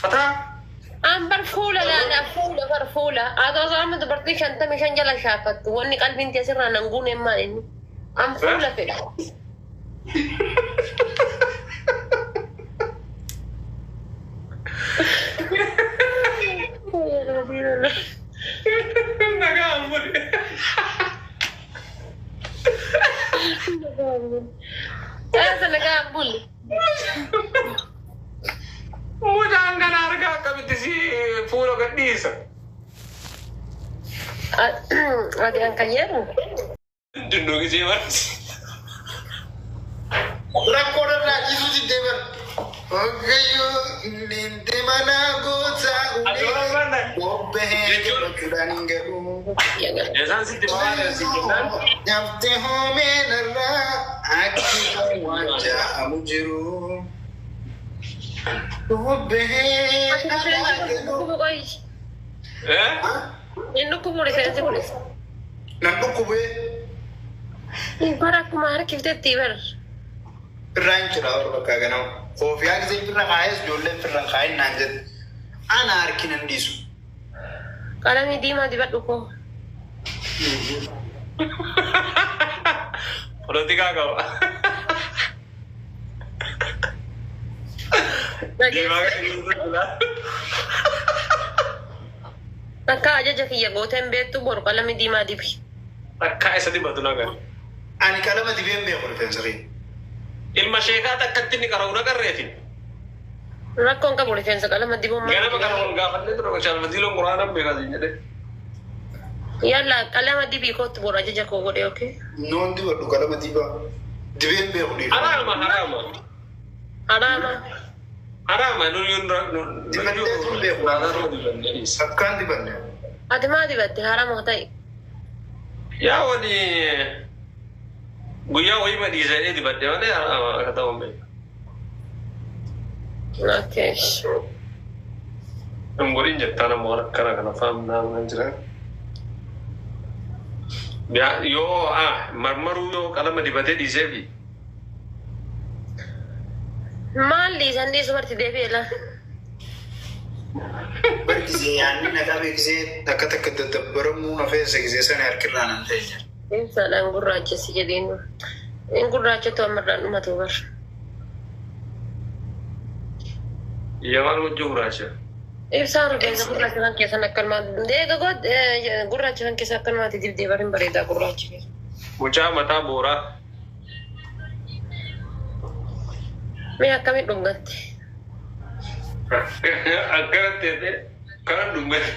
Fataa. An bar fuula laala fuula bar fuula. Atoo osoo amma dubartii 55 jala shaafattu wanni qalbiin tee sirraa nan guuneen maal inni? An fuula fedha. Nagaa ammuni. Eessa nagaa bulli? Mucaan kana harkaa akkamitti si fuula gadhiisa? Ati an kan jedhu. Dinnoo gisee maras. Rakkoo irraa dhiisuu diddee bar. Waaqayyo ninte mana goota Ati waan barbaadde. bobbahee Jechuun- gammachuudhaan hin galu. Isaan sitti maal si jennaan? Nafti hoomeen irraa akki waan ja'amu jiru. Bobbahee Ati rifeensi kun dhukkubu qoyi. Eh? Hin dhukkubu rifeensi kun. Nan dhukkubee. Bara akkuma harkiftetti bar. Firraa hin jira warra bakka ganama. Koofiyaa gisee firra kaayes ijoolleen firra hin kaayin naan jette. Ana harki nan dhiisu. Qalamii diimaa dibadhu koo. Polotikaa qaba. Diimaa Dhageesse. Akka ajaja kiyya gooteen beektu boru qalamii diimaa dibi. Takkaa isa dibatu nagar. Ani qalama dibeen beeku rifeensa kiyya. Ilma sheekaa takkatti inni qara'u nagarreeti. Rakkoon qabu rifeensa qalama dibuun maal? Ganama kana wal gaafannee ture shalfasiiloon quraanaan beekaa siin jedhe. Yalla qalama dibii kootti boru ajaja koo godhe okay? Noon dibadhu qalama dibaa. Dibeen beeku dhiifama. Haraama haraama. Haraama. Haraama nu nu Dibannee tun beeku. Akkaan dibanne. Ati maa dibatte harama ta'e? Yaa wani guyyaa wayii madhiisa jedhee dibadhe malee haraama akka ta'u hin beeku. Okay. Hin godhin jettaan ammoo waan akkana kana faamnaa mana jira. Yaa yoo ah marmaruu yoo qalama dibatee dhiiseefi. Maal dhiisan dhiisu barti deebi'e laa. Bar gisee yaanni na qabe gisee takka takka dadabbaramuu na feessa gisee sana harkirraa nan ta'e jira. Ibsaadhaan gurraachessi jedheen. In gurraachatu ammarraan dhumatu bar. Yamaan hojii gurraacha. Ibsaan rifeensa gurraacha kan keessan akkanumaa deega god gurraacha kan keessa akkanumaatti dibdee bar hin bareedaa gurraachi keessa. Mucaa mataa booraa. Mee akkamiin dhungatte? Akkanatti jettee kanan dhungate.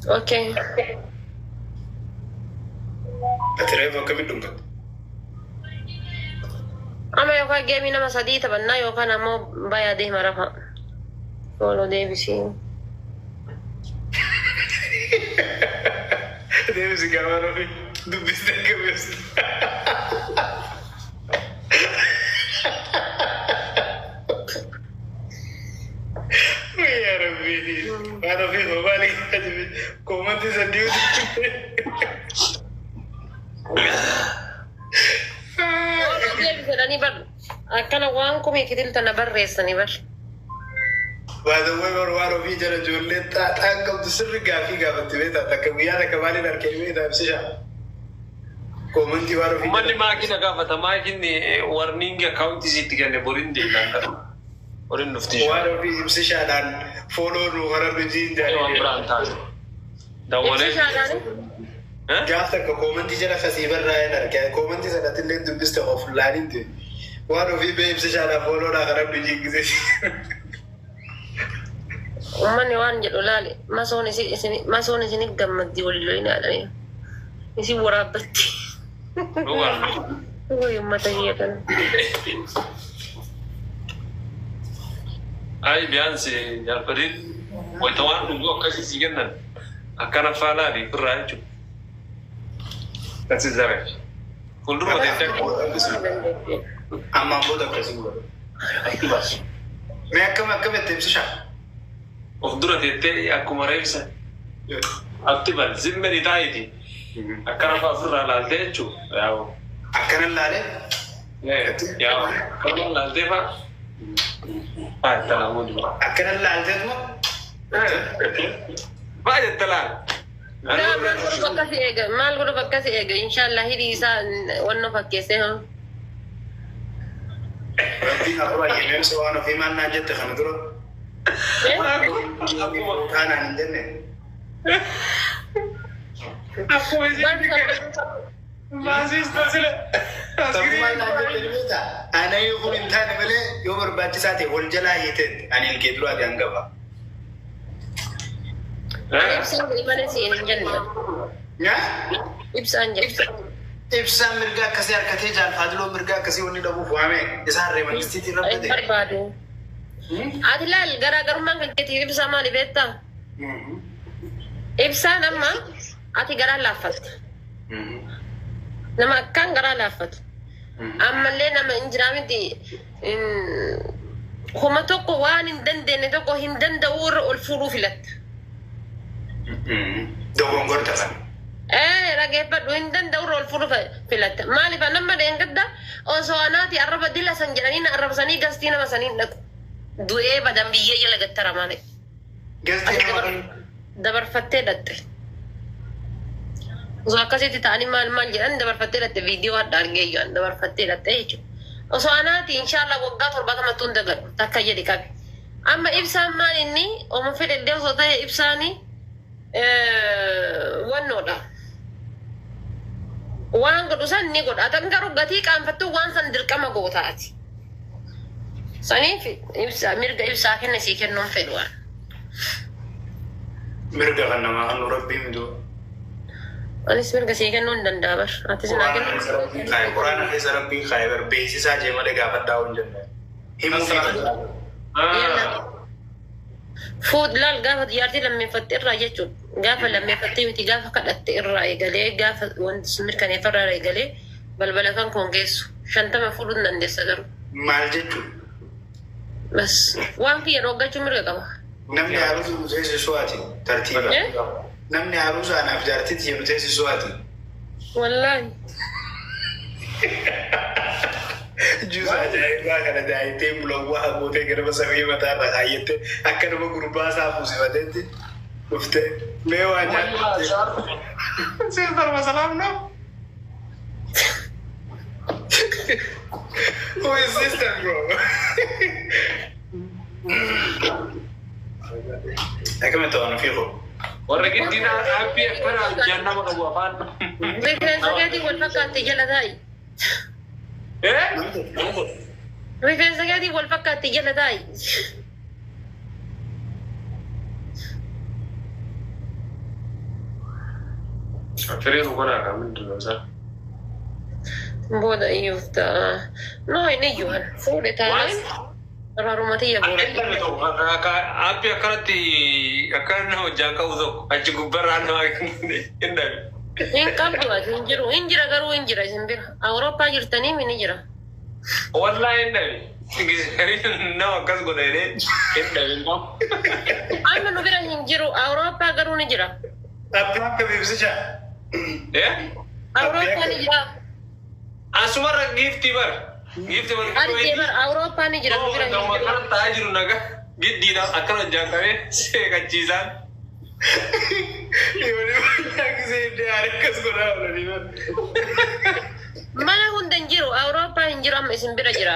Okay. Ati reefu akkamitti dhungatte? Amma yookaan geemii nama sadii taphannaa yookaan ammoo bayaa deema rafa. Fooloo deebisii. Deebisi gaafaan ofii dubbiste akka beestu. Yaa Rabbi, waan ofii koo maali koomantii sadii Fooloo deebisi jedhanii bar akkana waan kumii kitilta na barreessanii bar. By the way, bar waan ofii jala ijoollee xaaxaan qabdu sirri gaafii gaafatti beektaa takka guyyaa takka maaliin harkee beektaa ibsisha. Koomantii waan ofii Uummanni jala. maakii na gaafata. Maakiin warning akkaawuntii isiitti kenne boriin deebi'an kana. Boriin dhufti. Waan ofii ibsishaadhaan follow nu karaa jiin Waan jaanii. biraan taate. Dawwalee. Ibsishaadhaan Gaaf takka koomantii jala kasii barraa'een argaa koomantii sanatti illee dubbiste of laaniin ta'e. Waan ofii bee ibsishaadhaan follow dhaa karaa jiin gisee. Uummanni waan jedhu laali masoon isin isin masoon isin gammaddi waliin loyinaadhani. Isin waraabbatti. Dhugaa. Way uummata kiyya kana. Ay biyaansi jaalfadhiin wayita waan dhuguu akkasii sii kennan akkana faalaa fi firraa jechuudha. Akkasii zare. Fuulduruma teessee akka Ammaan booda akkasii godha. Mee akkam akkamitti ibsishaa? Of dura teettee akkuma reebsa atti bal zimmeri taa'iti akkana fa'aa ofirraa laaltee jechuudha. Yaa'u. Akkanan laalee. Yaa kan laaltee fa'a. Faa itti alaamuu dura. Akkanan laalteetuma. Faa jette laal. Maal godhuuf akkasi eega? Maal godhuuf akkasi eega? Inshaallah hidhii isaa wanno fakkeessee haa. Rabbiin afur ayyameensa waan ofii maal naan jette kana dura. Kaanaan hin jenne. Akkuma isiin maasiista sila. Maal naan jette ni beektaa? Ana yoo kun hin taane malee yoo barbaachisaa ta'e wal jalaa hiiteetti ani ilkee duraati hangafa. Ibsaan malee siin hin jenne. Nyaa? Ibsaan jedhe. Ibsaan mirga akkasii harkatee jaalfaadiloo mirga akkasii wanni dhabuuf waame isaan ree mangistiitiin Hin rabbate. barbaadu. Ati laal garaagarummaan kan keetiif ibsaa maali beektaa? Ibsaan amma ati garaa laaffatta. Nama akkaan garaa laaffatu. Ammallee nama hin jiraa miti. Homa tokko waan hin dandeenye tokko hin danda'u irra ol fuudhuu filatta. Dogongorta kan. Dhageeffadhu hin danda'u irra ol fuudhuu filatta. Maaliif nama dheengadda osoo anaati arraba dila san jedhanii na arrabsanii gastii nama sanii dhaqu. Du'ee badan biyyee jala gattara malee. Gastii nama kan. Dabarfattee dhatte. Osoo akkasitti ta'anii maal maal jedhan dabarfattee dhatte viidiyoo adda argee jiran dabarfattee dhatte jechuudha. Osoo anaati inshaallah waggaa 70 hin dagadhu takka jedhi qabi. Amma ibsaan maal inni oma fedhe osoo ta'e ibsaani wannoodha. Waan godhu san ni godha. Atan garuu gatii qaanfattu waan san dirqama gootaati. Saniif ibsaa mirga ibsaa kenna sii kennuun fedhu waan. Mirga kan namaa kan nu rabbiin mitu. Anis mirga sii kennuu hin danda'a bar. Atis naa Quraana keessa rabbiin kennuu. kaaye. Quraana keessa rabbiin kaaye bar beeksisaa jee malee gaafadhaa hin jenne. Himuu fi Fuud laal gaafa jaartii lammeeffatte irraa jechuudha. Gaafa lammeeffattee miti gaafa kadhatte irraa eegalee gaafa wanti sun mirkaneeffarraa eegalee balbala kan koon geessu. 50 fuudhuu hin dandeessa garuu. Maal jechuun? Bas waan kiyya dhoggachuu mirga qaba. Namni haruusa nu teessisu ati tartiiba. Namni haruusa anaaf jaartitti nu teessisu ati. Wallaahi. Juusa ajaa'ibaa kana daayitee mulawwaa haguutee garba samii mataarra kaayyattee akka nama gurbaa isaa fuusifateetti dhuftee mee waa nyaadhu. Sister masalaam no. Who is sister bro? Akkamitti waan ofii koo? Warra giddiin aappii akkana jannama qabu afaan. Rifeensa keetiin wal fakkaatti jala taa'i. Eh? Rifeensa keetiin wal fakkaatti jala taa'i. Fireen godhaa kan ምንድን ነው እዛ? Booda iyyuuf ta'a. No inni iyyuu fuudhe taanaan araaruma tiyya booda. Aappii akkanatti akka nama hojjaan qabu tokko achi gubbarraa nama hin dhabe. Hin qabdu ati hin jiru. Hin jira garuu hin jira isin bira. Awurooppaa jirtanii mi ni jira. Wallaahi hin dhabe. Nama akkas godha jedhee hin dhabe hin qabu. Amma nu bira hin jiru. Awurooppaa garuu ni jira. Aappii akka beeksisa. Eh? Awurooppaa ni jira. Asumarra giiftii bar. Giiftii bar. Argee bar Awurooppaa ni jira nu bira hin Nama jiru. akkana taa'aa jiru nagaa giddiidhaan akkana hojjaan qabee seeqachiisaan. Akkas godhaa oolanii bar. Mana hunda hin jiru. Awurooppaa hin jiru amma isin bira jira.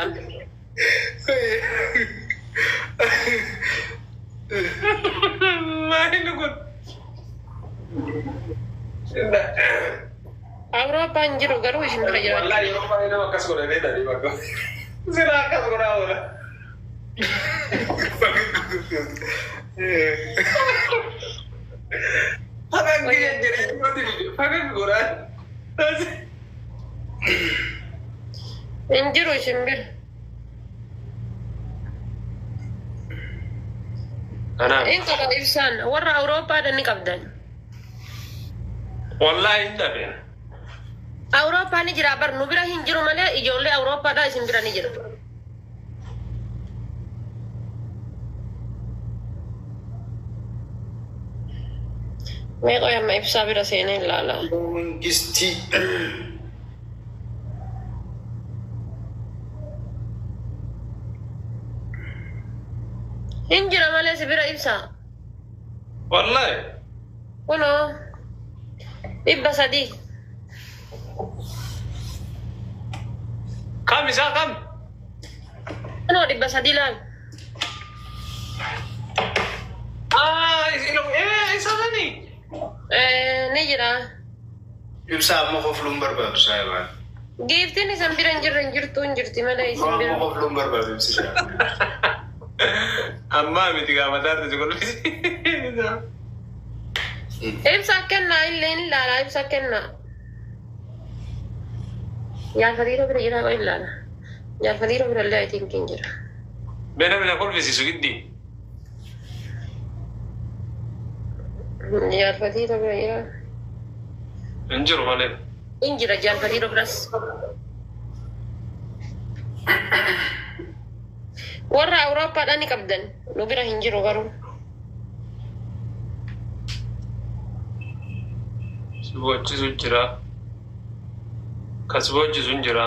Maali kun? Awurooppaa hin jiru garuu isin bira jira. Wallaahi yeroo baay'ee nama akkas godha jedhee dhabe bakka. Sirraa akkas godhaa oola. Fagag jedhee fagag godhaa. Hin jiru isin bira. Kanaaf. Hin qaba ibsaan warra Awurooppaadha ni qabdan. Wallaahi hin dhabe. Awurooppaa ni jira bar nu bira hin jiru malee ijoollee Awurooppaadha isin bira ni jira. Mee qoy amma ibsaa bira seenee ilaala. Mangistii. Hin jira malee si bira ibsa. Wallahi. Kunoo 300. Kam isaa kam? Kunoo 300 laal. Ah, isa sani. Ni jira. Ibsaa ammoo kofluun barbaadu saayibaan. Giiftiin isan bira hin jirre hin jirtu hin jirti malee isin Ammoo bira. kofluun barbaadu ibsishaa. Ammaa miti gaafataarti si kolfisi. Ibsa kennaa illee hin ilaala ibsa kennaa. Jaalfatiiroo bira jira hin ilaala. Jaalfatiiroo bira illee I think hin jira. Mee namni na kolfisiisu giddi. Jaalfatiiroo bira jira. Hin jiru malee. Hin jira jaalfatiiroo biras. Warra Awurooppaadhaan ni qabdan. Nu bira hin jiru garuu. Si boochisu jira. Ka si boochisu hin jira.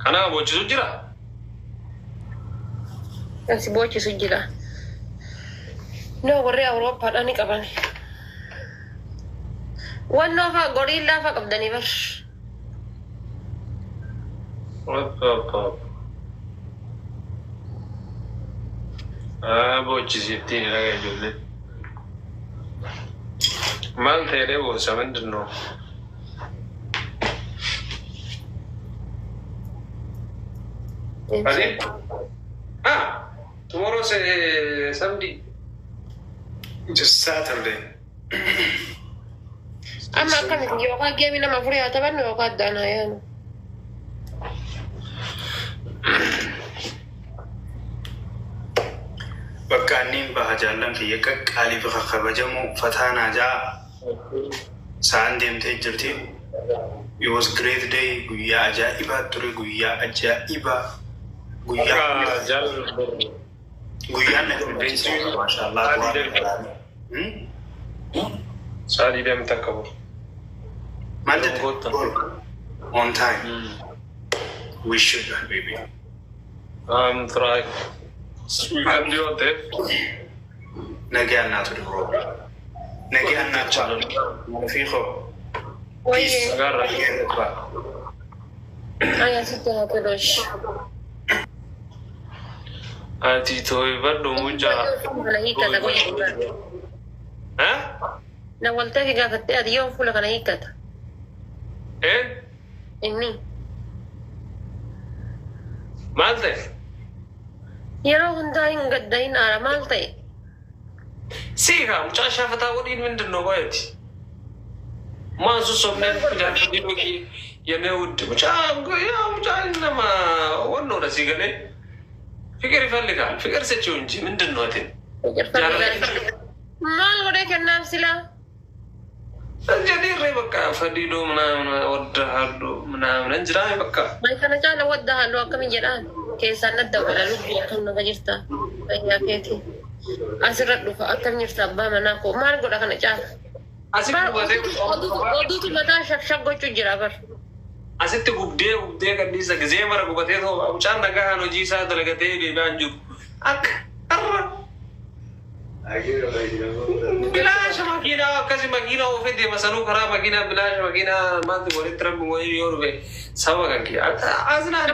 Kanaaf boochisu jira. Kan si boochisu jira. No, warri Awurooppaadhaan ni qaban. Wannoo faa goriillaa faa qabdanii bar. Hop hop hop. Ah, boochisiiftiin dhagaa ijoollee. Maal ta'ee boosa ምንድን ነው? Adi? Ah, tomorrow Sunday. Just Saturday. Amma akkamitti yookaan geemii nama afurii haa taphannu yookaan addaan haa yaanu. Bakka anniin baha jaallan kiyya qaqqaalii fi kabajamoo fataa naajaa sa'aan deemtee jirti. It was great day, guyyaa ajaa'ibaa ture, guyyaa ajaa'ibaa, guyyaa guyyaan na gammachiisa, maashaallah. Sa'aatii deemte akka bor. Maal jette? On time. We should, baby. I'm trying. Weekend yoo ta'e. Nagaan naa ture, bro. Nagaan naa ture. Fiikoo. Wayyee. Nagaarra. Aya sitti haa tolush. Ati too'ifadhu mucaa. Kana hiikkata guyyaa. Eh? Na waltee fi gaafattee ati yoom fuula kana hiikkata? Eh? Inni. Maal ta'e? Yeroo hundaa hin gadda hin aara maal ta'e? Siika mucaa shaafataa waliin ምንድን ነው ቆየቲ? ማን sossobneen jaartii dhugii የኔ ውድ mucaa yaa mucaa nama wannoodha si galee ፍቅር ይፈልጋል። ፍቅር ስጪው እንጂ ምንድን ነው እቴ? Maal godhee kennaaf silaa? እንጀዲሬ በቃ ፈዲዶ ምናምን እወድሃለሁ ምናምን እንጅራ በቃ። Maal kana caala wadda halluu akkamiin jedhaan keessaan nadda wala lubbuu akkam naga jirta fayyaa keeti asirra dhufa akkam jirta abbaa manaa koo maal godha kana caala? Asitti gubatee Oduutu mataa shak gochuu jira bar. Asitti gubdee gubdee gadhiisa gisee mara gubatee too mucaan nagahaan hojii isaa dalagatee deebi'aan jiru akka har'a bilaasha makiinaa akkasi makiinaa oofee deema sanuu karaa makiinaa bilaasha makiinaa maalti walitti rabbi wayii yoo dhufe saba kan kiyya aznaan.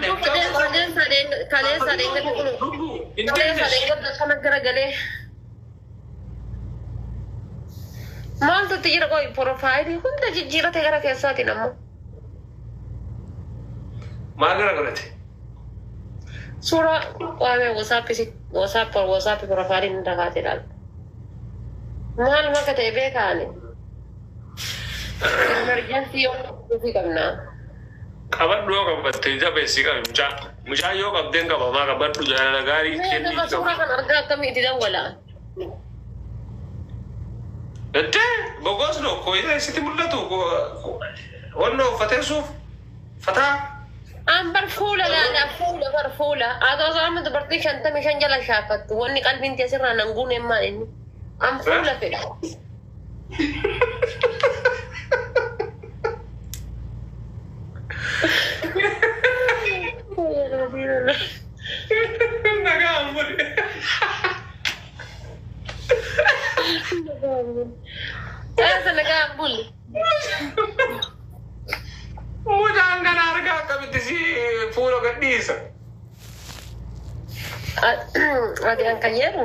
Kaleessa adeemgatti kun kaleessa adeemgatti akkana garagalee. Maaltu itti jira qoy profaayilii hunda jijjiirate gara keessaatiin ammoo. Maal gara godhate? Suuraa waamee WhatsApp profaayilii hunda kaatee ilaala. Maal maka ta'e beekaani? Emergency yoo dhufii qabnaa. Qabadhu yoo qabatte jabeessi qabi mucaa. Mucaa yoo qabdeen qabamaa qabadhu jaalala gaarii Mee kennii nama qabu. Suuraa kan argaa akkamii itti dawwalaa? Iddee bogoos no koyita sitti mul'atu wannoo uffatee suuf fataa. An bar fuula laala fuula bar fuula. Haa ta'u amma dubartii 55 jala shaafattu wanni qalbiin tee sirraa nan guuneen maal inni? An fuula fedha. Nagaa ammoo. Sasa nagaa bulli. Mucaan kana argaa akkamitti si fuula gadhiisa. Ati an kan jedhu.